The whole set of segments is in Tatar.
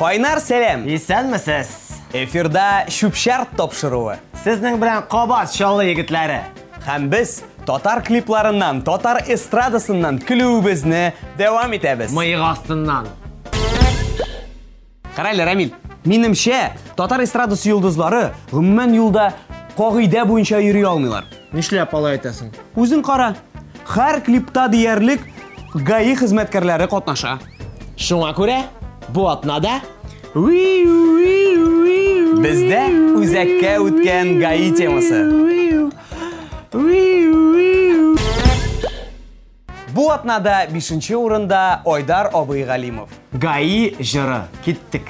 Кайнар сәлам! Исәнмесез! Эфирда Чүп-чар тапшыруы. Сезнең белән кабат Чаллы егетләре. Һәм без татар клипларыннан, татар эстрадасыннан көлүебезне дәвам итәбез. Мыек астыннан. Кара әле, Рамил, минемчә, татар эстрадасы йолдызлары гомумән юлда кагыйдә буенча йөри алмыйлар. Нишләп алай әйтәсең? Үзең кара, һәр клипта диярлек ГАИ хезмәткәрләре катнаша. Шуңа күрә бу атнада Бездә үзәккә үткән ГАИ темасы. Бу атнада бишенче урында Айдар абый Галимов. ГАИ җыры. Киттек.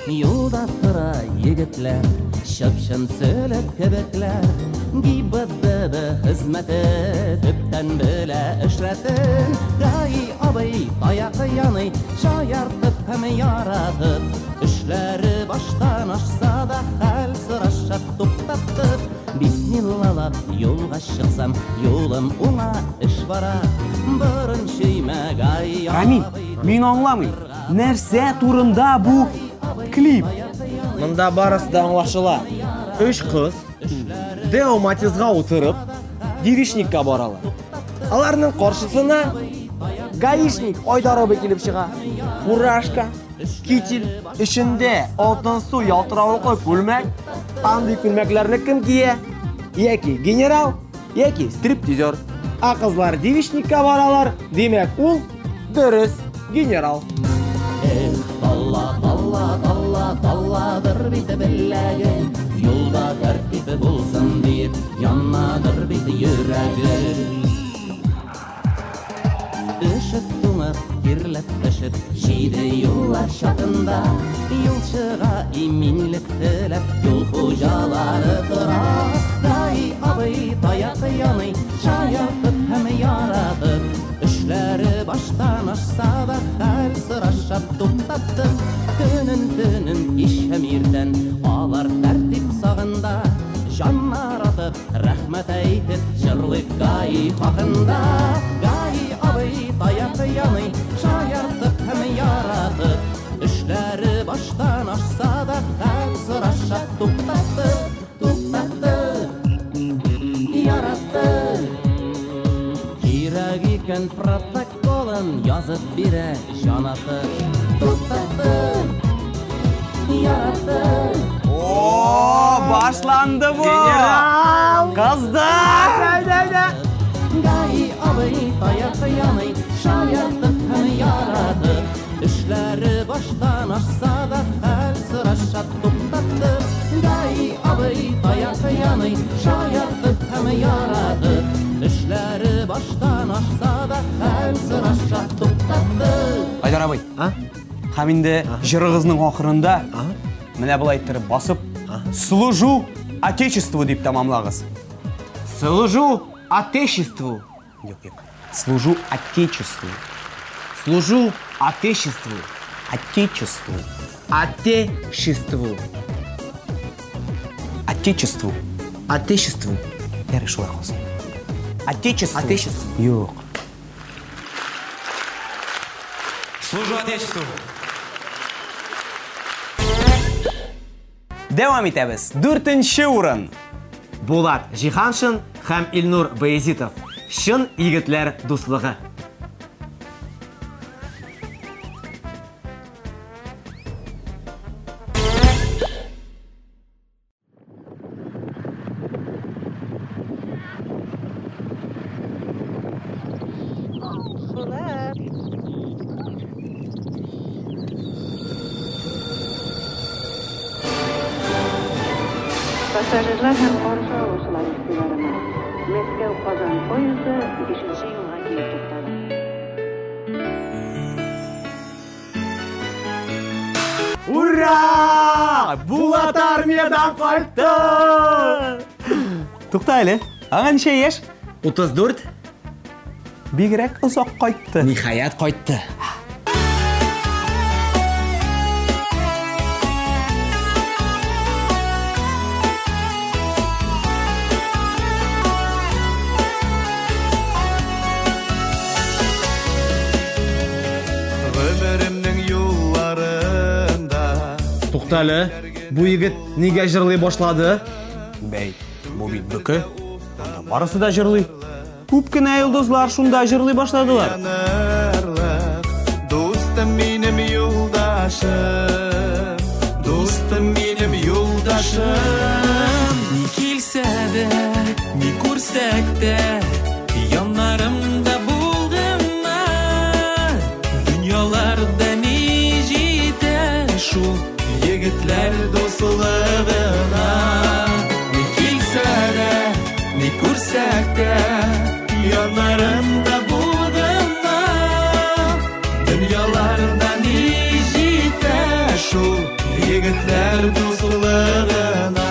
Юлда тора егетләр, чып-чын сөлек кебекләр. ГИБДД хезмәте төптән белә эш рәтен. ГАИ абый таяк яный, шаяртып һәм яратып. Эшләре баштан ашса да, хәл сораша туктатып. Бисмиллалап юлга чыксам, юлым уңа, эш бара. Борын чөймә, ГАИ Рамил, мин аңламыйм, нәрсә турында бу клип? Монда барысы да аңлашыла. Өч кыз Део Матизга утырып, девичникка баралар. Аларның каршысына гаишник Айдар абый килеп чыга. Фуражка, китель, эчендә алтынсу ялтыравыклы күлмәк. Андый күлмәкләрне кем кия? Яки генерал, яки стриптизер. Ә кызлар девичникка баралар, димәк, ул дөрес генерал. Эх, талла, талла, талла, талладыр бит беләге, юлда тәртип булсын дип, янадыр бит йөрәге. Өшеп туңып, тирләп пешеп, җиде юллар чатында, юлчыга иминлек теләп, юл хуҗалары тора. ГАИ абый таяк яный, шаяртып һәм яратып, эшләре баштан ашса да, хәл сораша туктатып. Көнен төнен, кич һәм иртән, алар тәртип сагында, җаннар атып, рәхмәт әйтеп, җырлыйк ГАИ хакында. ГАИ абый таяк яный, шаяртып һәм яратып, эшләре баштан ашса да, хәл сораша туктатып, туктатып, яратып. Кирәк икән протоколын язып бирә җанатып, туктатып, яратып. О, башланды бу! Генерал! Кыздар! Әйдә, әйдә! ГАИ абый таяк яный, шаяртып һәм яратып, эшләре баштан ашса да, хәл сораша туктатып. ГАИ абый таяк яный, шаяртып һәм яратып, эшләре баштан ашса да, хәл сораша туктатып. Айдар абый, А? һәм инде җырыгызның ахырында менә болай иттереп басып, Служу Отечеству дип тәмамлагыз. Служу Отечеству. Юк, юк. Служу Отечеству. Служу Отечеству. Отечеству. Отечеству. Отечеству. Отечеству. Ярый, шулай калсын. Отечеству. Отечеству. Юк. Служу Отечеству. Дәвам итәбез. Дүртенче урын. Булат Җиһаншин һәм Илнур Баязитов. Чын егетләр дуслыгы. Пассажирлар һәм каршы алучылар игътибарына! Мәскәү-Казан поезды бишенче юлга килеп туктады. Ура! Булат армиядән кайтты! Тукта әле. Аңа ничә яшь? 34. Бигрәк озак кайтты. Ниһаять кайтты. Туктале, бу егет нигә җырлый башлады? Бәй, бу бит бөке. Анда барысы да җырлый. Күп кенә йолдызлар шунда җырлый башладылар. Дустым минем юлдашым, дустым минем юлдашым. Ни килсә дә, ни күрсәк тә, яннарымда булгынна. Дөньяларда ни җитә шул егетләр дуслыгына. Ни килсә дә, ни күрсәк тә, яннарымда булгынна. Дөньяларда ни җитә шул егетләр дуслыгына.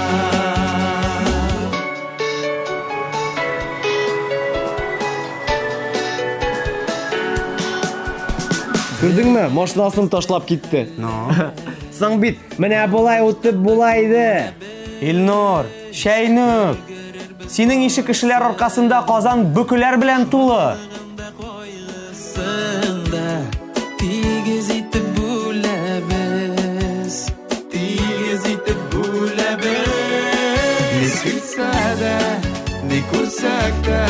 Күрдеңме? Машинасын ташлап китте. Но. Соң бит, менә болай үтеп була иде. Илнур, чәйнүк. Синең ише кешеләр аркасында Казан бөкеләр белән тулы. Кайгысын да тигез итеп бүләбез. Тигез итеп бүләбез. Ни килсә дә, ни күрсәк тә,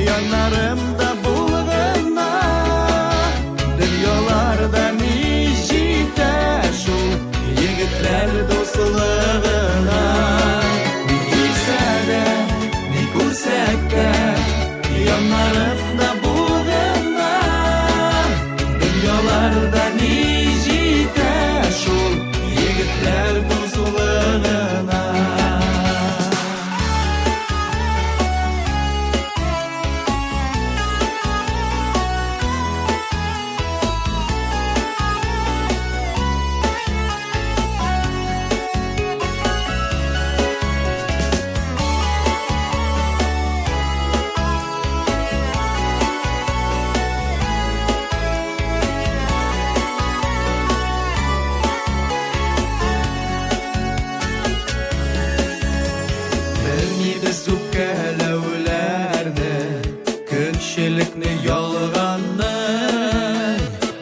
яннарымда булгынна. Дөньяларда ни җитә шул егетләр дуслыгына. Ни килсә дә, ни күрсәк тә, яннарымда булгынна. Дөньяларда ни җитә шул егетләр дуслыгына. Белмибез үпкәләүләрне, көнчелекне, ялганны.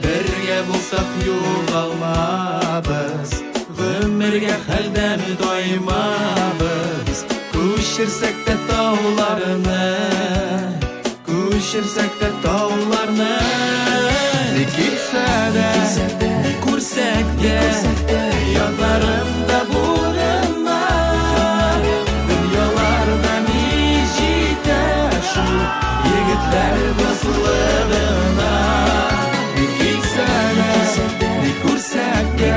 Бергә булсак югалмабыз, гомергә хәлдән таймабыз. Күчерсәк тә тауларны, күчерсәк тә тауларны. Ни килсә дә, Ни күрсәк тә, яннарымда булгынна. Дөньяларда ни җитә шул егетләр дуслыгына. Ни килсә дә, ни күрсәк тә,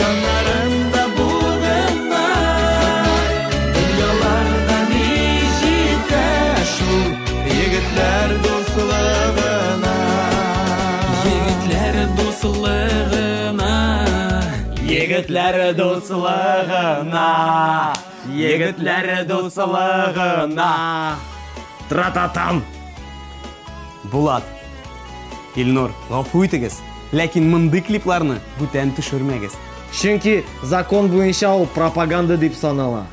яннарымда булгынна. Дөньяларда ни җитә шул егетләр дуслыгына. Егетләр дуслыгына. Егетләр дуслыгына. Егетләр дуслыгына. Тра-та-там. Булат, Илнур, гафу итегез, ләкин мондый клипларны бүтән төшермәгез. Чөнки закон буенча ул пропаганда дип санала.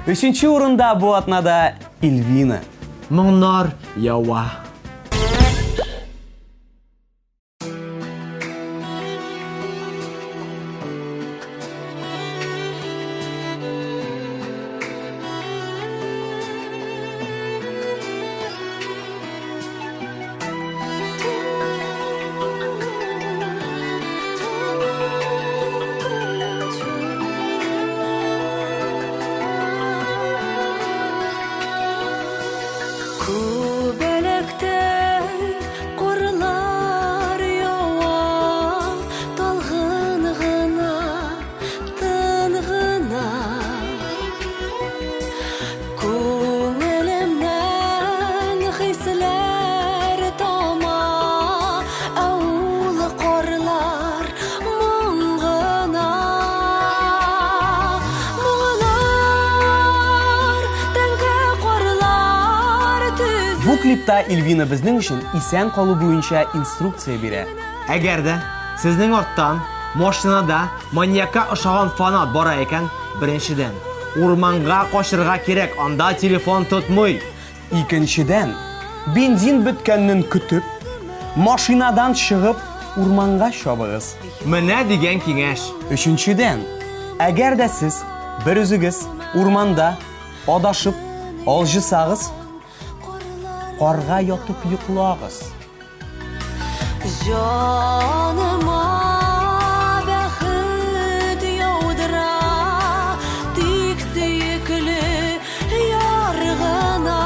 Өченче урында бу атнада Эльвина. Моңнар ява. Күбәләктәй карлар ява, талгын гына, тын гына. Күңелемнән хисләр тама, ә ул карлар моң гына. Моңнар тәнгә карлар төзеп. Бу клипта Эльвина безнең өчен исән калу буенча инструкция бирә. Әгәр дә сезнең арттан машинада маньякка ошаган фанат бара икән, беренчедән, урманга качырга кирәк, анда телефон тотмый. Икенчедән, бензин беткәнен көтеп, машинадан чыгып, урманга чабыгыз. Менә дигән киңәш. Өченчедән, әгәр дә сез бер үзегез урманда адашып алҗысагыз, карга ятып йоклагыз. Җаныма бәхет яудыра, тик сөекле яр гына.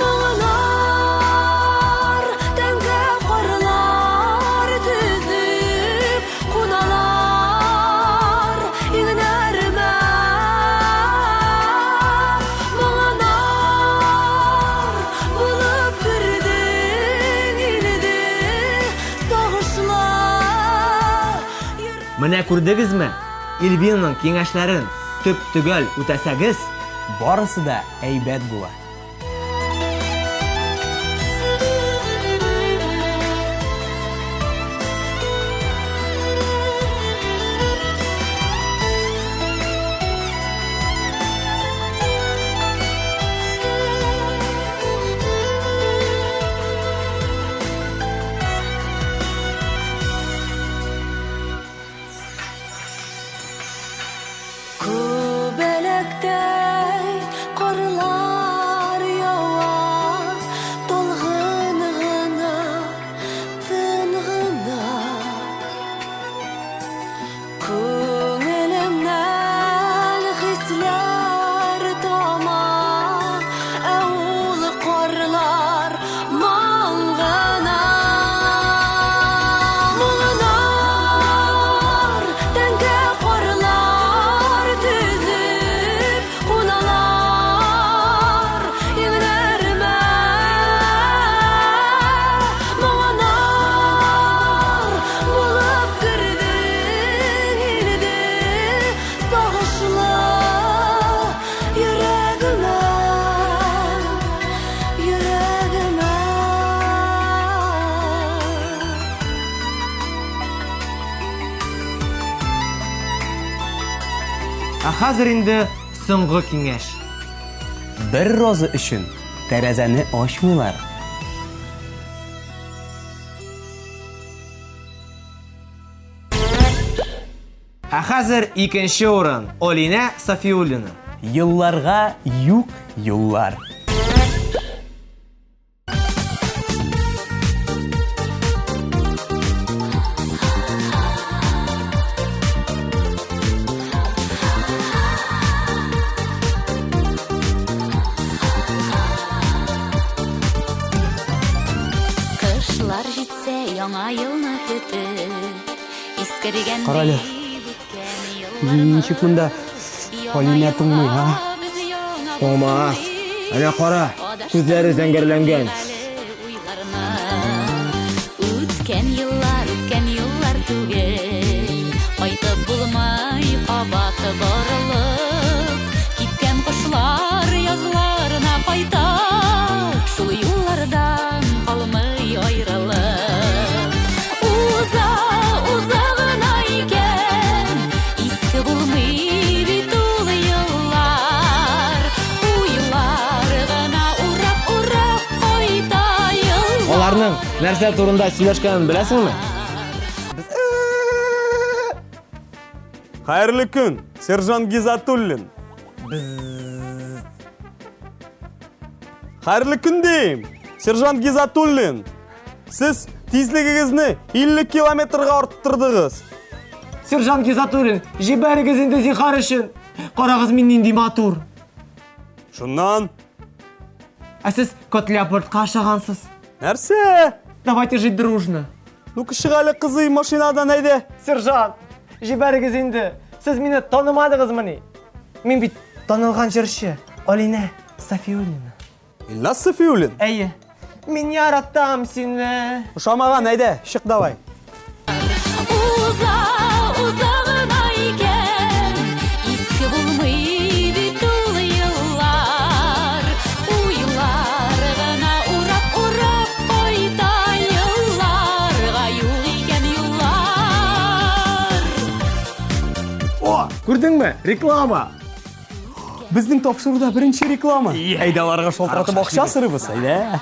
Моңнар тәнгә карлар төзеп куналар иңнәремә. Моңнар булып кердең инде сагышлы Менә күрдегезме? Эльвинаның киңәшләрен төп-төгәл үтәсәгез, барысы да әйбәт була. Күбәләктәй карлар ява, талгын гына, тын гына. Күңелемнән хисләр тама, ә ул карлар моң гына. Моңнар тәнгә карлар төзеп куналар иңнәремә. Моңнар булып кердең инде сагышлы йөрәгемә, йөрәгемә. Ә хәзер инде соңгы киңәш. Бер роза өчен тәрәзәне ачмыйлар. Ә хәзер икенче урын. Алинә Сафиуллина. Елларга юк юллар. Кышлар җитсә яңа елны көтеп, искергән Карале. Ничек монда Алинә туңмый, а? Туңмас. Әнә кара, күзләре зәңгәрләнгән. Үткән еллар, үткән еллар түгел, кайтып булмый кабат борылып. Киткән кошлар язларына кайта, шул юллардан калмый аерылып. Уза, уза гына икән, иске булмый бит ул еллар. Уйлар гына урап-урап кайта еллар. Аларның нәрсә турында сөйләшкәнен беләсеңме? Хәерле көн, сержант Гизатуллин. Хәерле көн дим, сержант Гизатуллин. Сез тизлегегезне 50 километрга арттырдыгыз. Сержант Гизатуллин, җибәрегез инде зинһар өчен. Карагыз, мин нинди матур. Шуннан? Ә сез кот Леопольдка ошагансыз. Нәрсә? Давайте жить дружно. Ну-ка чык әле, кызый, машинадан әйдә. Сержант, җибәрегез инде. Сез мине танымадыгызмыни? Мин бит танылган җырчы Алинә Сафиуллина. Илназ Сафиуллин? Әйе. Мин яратам сине. Ошамаган, әйдә, чык давай. Уза, уза гына икән, иске булмый бит ул еллар. Уйлар гына урап-урап кайта елларга юк икән юллар. О, күрдеңме? Реклама. Безнең тапшыруда беренче реклама. Әйдә, аларга шалтыратып акча сорыйбыз, әйдә.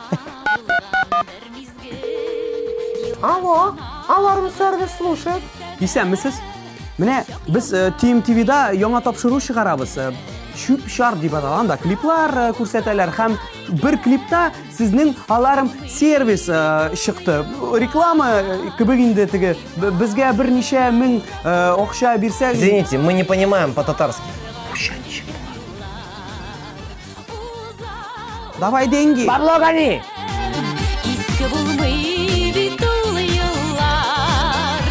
Алло, Аларм сервис слушает. Исәнмесез. Менә без TMTV-да яңа тапшыру чыгарабыз. Чүп-чар дип атала. Анда клиплар күрсәтәләр һәм бер клипта сезнең Аларм сервис чыкты. Реклама кебек инде теге. Безгә берничә мең акча бирсәгез. Извините, мы не понимаем по-татарски. Давай деньги. Бабло гони! Иске булмый бит ул еллар,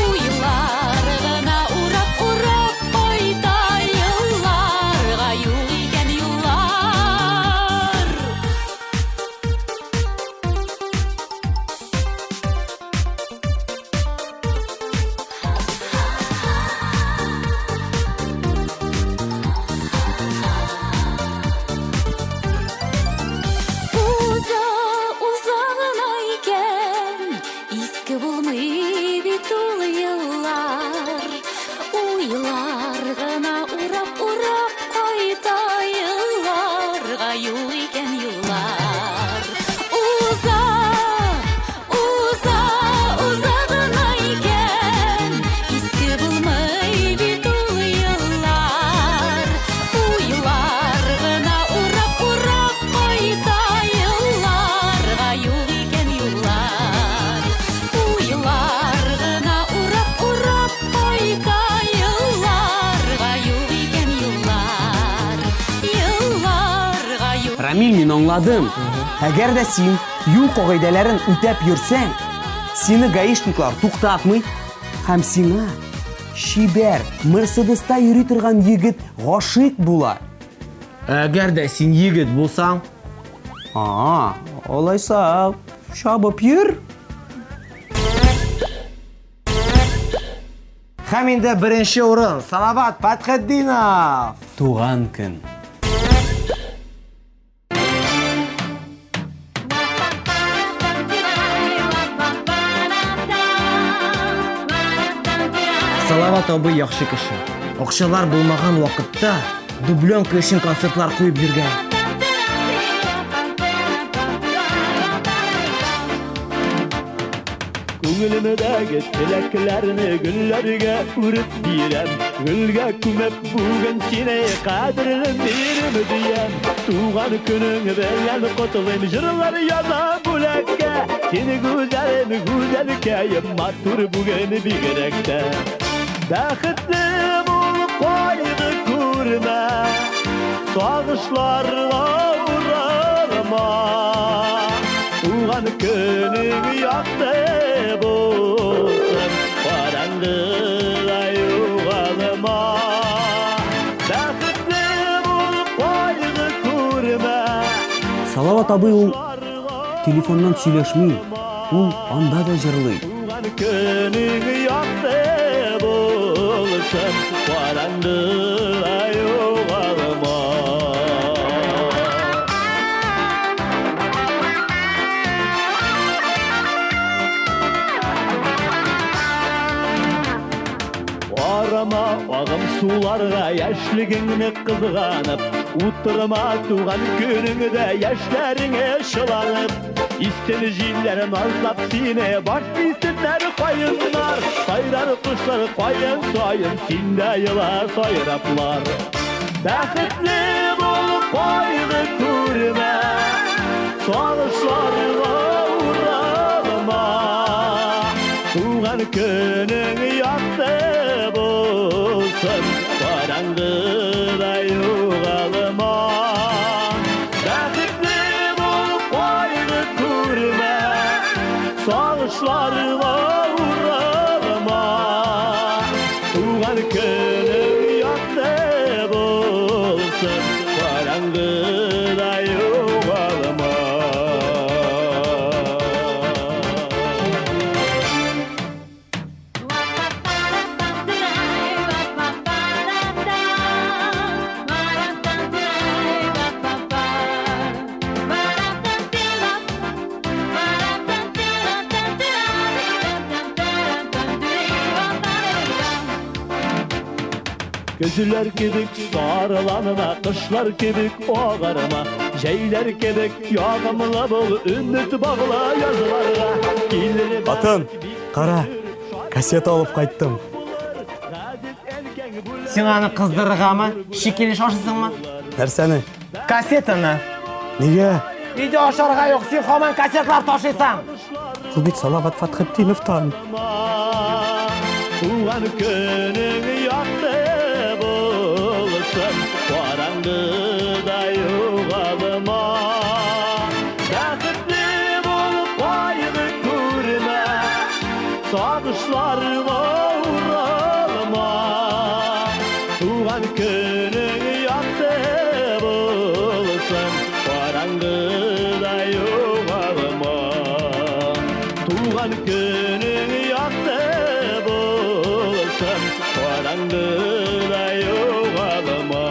Уйлар гына урап-урап кайта, Елларга юк икән юллар. Уза, уза гына икән, Иске булмый бит ул еллар. Уйлар гына урап-урап кайта, Елларга юк икән юллар. Уза, уза, уза гына икән, Иске булмый бит ул еллар. Уйлар гына урап-урап кайта, Елларга юк икән юллар. Уйлар гына урап-урап кайта, Елларга юк икән юллар. Елларга юк. Рамил, мин аңладым. Әгәр дә син юл кагыйдәләрен үтәп йөрсәң, сине гаишниклар туктатмый һәм сиңа чибәр Мерседеста йөри торган егет гашыйк була. Әгәр дә син егет булсаң, А, алайса чабып йөр. Һәм инде беренче урын Салават Фәтхетдинов. Туган көн. Салават абый яхшы кеше. Акчалар булмаган вакытта дубленка өчен концертлар куеп йөргән. Күңелемдәге теләкләрне гөлләргә үреп бирәм. Гөлгә күмеп бүген сине кадерлем ирем диям. Туган көнең белән котлыйм, җырлар язам бүләккә. Сине гүзәлем, гүзәлкәем, матур бүген бигрәк тә. Бәхетле бул, кайгы күрмә, сагышларга уралма. Туган көнең якты булсын, караңгыда югалма. Бәхетле бул, кайгы күрмә. Салават абый ул телефоннан сөйләшми, ул анда да җырлый. Туган көнең якты булсын, караңгыда югалма. Карама агым суларга яшьлегеңне кызганып, утырма туган көнеңдә яшьләреңә чыланып. Истен җилләр назлап сине, баш исеннәр каеннар, сайрар кошлар каен саен, син дә ела сайраплар. Бәхетле бул, кайгы күрмә, сагышларга уралма. Туган көнең якты булсын, караңгыда югалма. Бәхетле бул, кайгы күрмә, сагышларга уралма. Туган көнең якты булсын, караңгыда югалма. Көзләр кебек сарыланма, кышлар кебек агарма. Җәйләр кебек ягымлы бул, өмет багла язларга. Килер Хатын, кара, кассета алып кайттым. Син аны кыздырыргамы? Шикелле шашысыңмы? Нәрсәне? Кассетаны. Нигә? Өйдә ашарга юк, син һаман кассетлар ташыйсың. Ул бит Салават Фатхетдиновтан. Туган көнең якты булсын, караңгыда югалма. Бәхетле бул, кайгы күрмә, сагышларга уралма. Туган көнең якты булсын, караңгыда югалма. Туган көнең якты булсын, караңгыда югалма.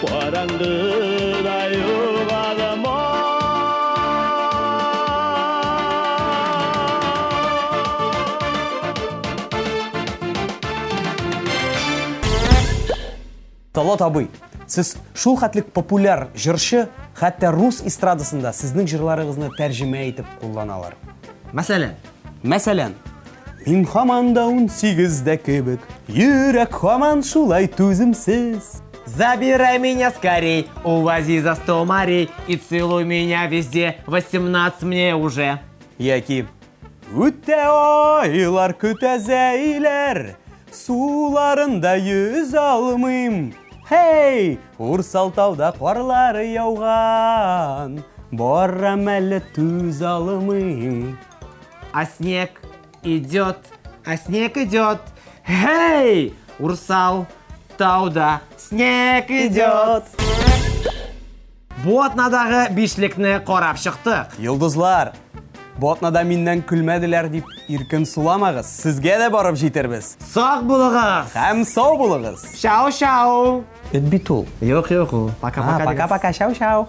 Караңгыда югалма. Талат абый, сез шул хәтлек популяр җырчы, хәтта рус эстрадасында сезнең җырларыгызны тәрҗемә итеп кулланалар. Мәсәлән, Мәсәлән, мин һаман да 18дә кебек, йөрәк һаман шулай түземсез. Забирай меня скорей, увози за сто морей и целуй меня везде, 18 мне уже. Яки Үтә айлар көтә зәйләр, суларында йөз алмыйм. Хей, Урсал тауда карлар яуган, барам әле түз алмыйм. А снег идет, а снег идет. Хей, Урсал, тауда, снег идет. Бу атнадагы бишлекне карап чыктык. Йолдызлар, бу атнада миннән көлмәделәр дип иркен суламагыз, сезгә дә барып җитербез. Сак булыгыз. Һәм сау булыгыз. Чао-чао. Эт бит ул. Юк, юк ул. Пока-пока. Пока-пока, чау-чау.